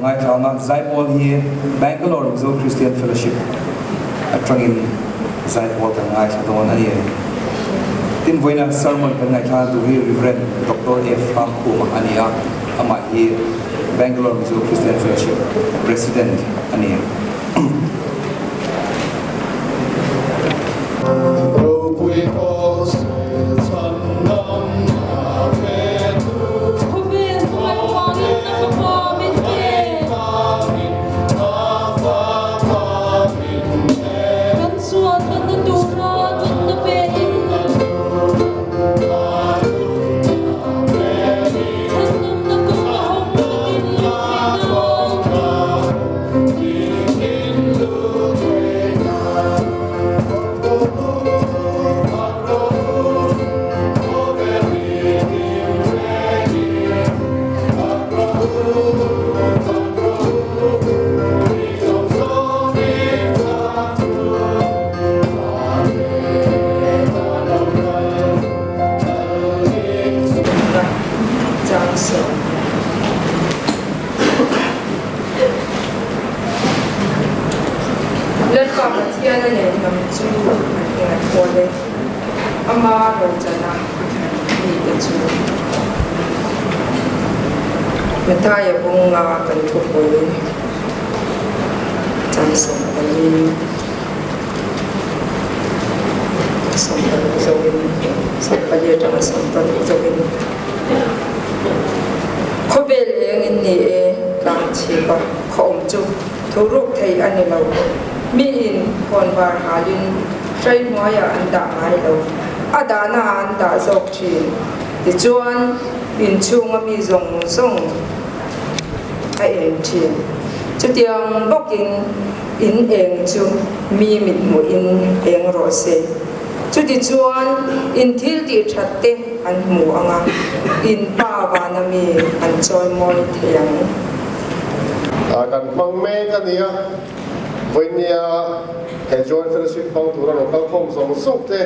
ngaithla anga, Zaipawl hi Bangalore Mizo Christian Fellowship atangin Zaipawl kan ngaithla dawn a ni. Tin, vawiina sermon kan ngaithla tur hi Rev. Doctor F. Hrangkhuma a ni a, amah hi Bangalore Mizo Christian Fellowship President a ni. Lalpa Pathiana leh hnam chu an ingat kual e, ama rochana thlan mite chu. Matthaia bunga kan thupui chang 14 16 zawin 14 atanga 16 zawin Khawvel engin ni e tlang chhipa khaw awm chu thu ruk thei a ni lo. Miin khawnvar halin hrai hnuaiah an dah ngai lo, a dahna ah an dah zawk thin. Tichuan, inchhunga mi zawng zawng a eng thin. Chutiang bawkin in eng chu mi mithmuhin eng rawh se. Chutichuan, in thil tih that te an hmu ang a, in Pa vana mi an chawimawi thei ang. Kan hmang mek a nia, vawinia he Joint Fellowship hmang tura lo kal khawm zawng zawng te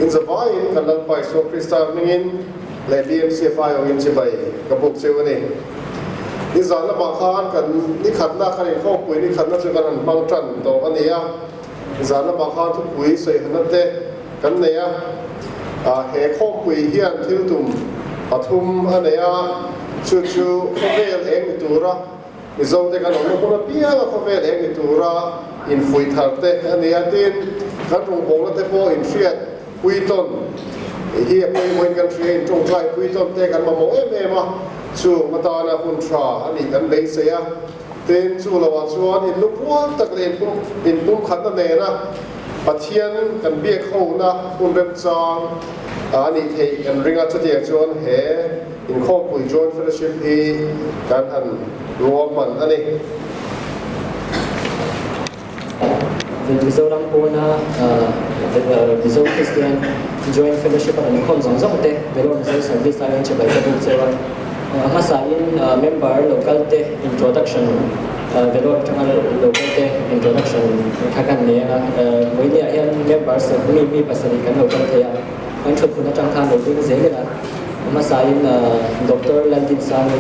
inzavaiin kan Lalpa Isua Krista hmingin leh BMCFI awin chibai ka buk cheu a ni. Nizan lamah khan kan nikhatna kan inkhawmpui nikhatna chu kan han hmang tan tawh a ni a. Zan lamah khan thupui sawihana te kan nei a, he khawmpui hian thil tum pathum a nei a, chu chu khawvel eng ni tura Mizote kan awmna hmun apianga khawvel eng ni tura infuih thar te a ni a, tin kan rawngbawlna te pawh inhriat puitawn hi a pawimawhin kan hria, intawngtai puitawn te kan mamawh em em a, chung atana hun tha a nih kan beisei a. Tin, chu loah chuan in lungrual tak leh inpumkhatna nena Pathian kan biak hona hun remchang a nih theih kan ring a, chutiang chuan he inkhawmpui Joint Fellowship hi kan han ruahman a ni. Mizoram pawna Mizo Kristian Joint Fellowship a kan inkhawm zawng zawng te Vellore Mizo Service aiin chibai ka buk cheu a. A hmasain member local te introduction Vellore atanga local te introduction kha kan nei ang a. Vawinia hian member mi mi pasarih kan lo kal thei a, kan thut hun atang khan lo ding zel ila. A hmasain Doctor Laldinsani.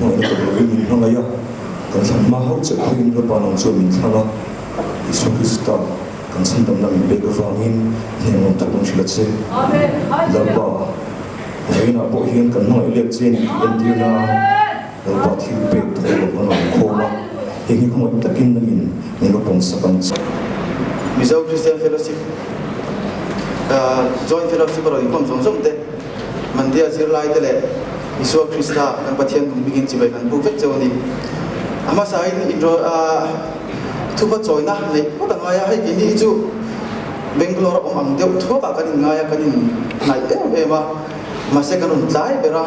hmangaihna tawp lovin min hmangaih a, kan thlan hma hauh che pawhin Lalpa nang chuan min thlang a, Isua Krista kan chhandamna min pek avangin hnenglawm tak kan hrilh a che. Lalpa, vawiinah pawh hian kan hmangaih let che ni tih entirna a Lalpa thil pek thawhlawm kan rawn khawm a, heng hi khawngaih takin nangin min lo pawmsak ang che. Mizo Christian Fellowship Joint Fellowship a rawn inkhawm zawng zawng te, Mandia zirlai te leh Isua Krista kan Pathian nung bingin chibai kan buk vek cheu a ni. A hmasain intro thupa chawina neih phawt a ngai a, hei keini hi chu Bangalore a awm ang deuh thuak ah kan inngai a, kan inhnaih em em a, mahse kan rawn tlai ber a.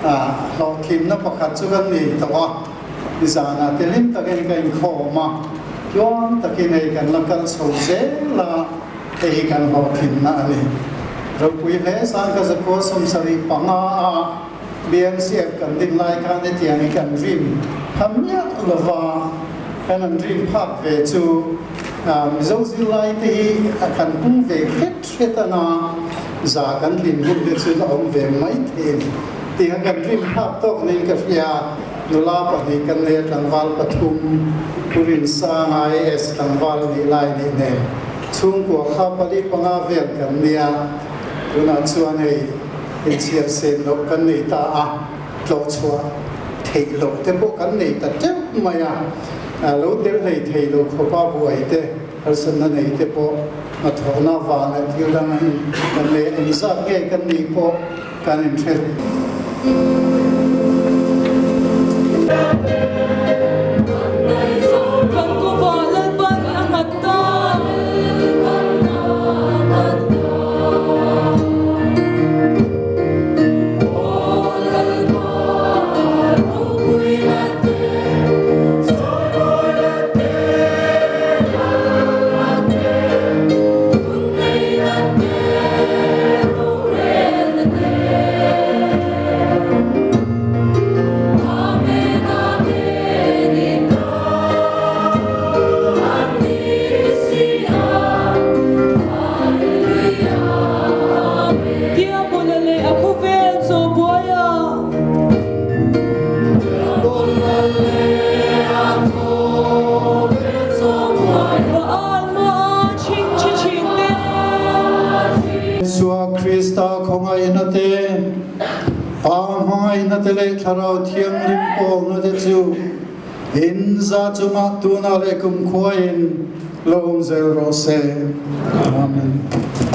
Hlawhtlinna pakhat chu kan nei tawh a, nizanah te hlim takin ka inkhawm a, tluang takin hei kan la kal chho zel a, hei hi kan hlawhtlinna a ni. Ropui hle Sangkha Zakua 75 a BMCF kan din lai khan hetiang hi kan rim pha miah lo va, kan han rim phak ve chu Mizo zirlaite hi kan pung ve hret hret a na, za kan tlin hun te chu la awm ve mai thei a ni tih kha kan rim phak tawk niin ka hria. Nula pahnih kan nei a, tlangval pathum, Pu Rinsang, IAS tlangval nih lai nih nen chhungkua kha pali panga vel kan nia, tunah chuan hei Inchhiar sen loh kan nei ta a, tlawh chhuah theih loh te pawh kan nei ta teuh mai a, lo tel hlei thei lo khawpa buai te, harsatna nei te pawh hnathawhna vang leh thil dang an kan nei a, engzat nge kan nih pawh kan inhre. Isua Krista khawngaihna te, Pa hmangaihna te leh Thlarau Thianghlim pawlna te chu in za chungah tunah leh kumkhuain lo awm zel rawh se. Amen.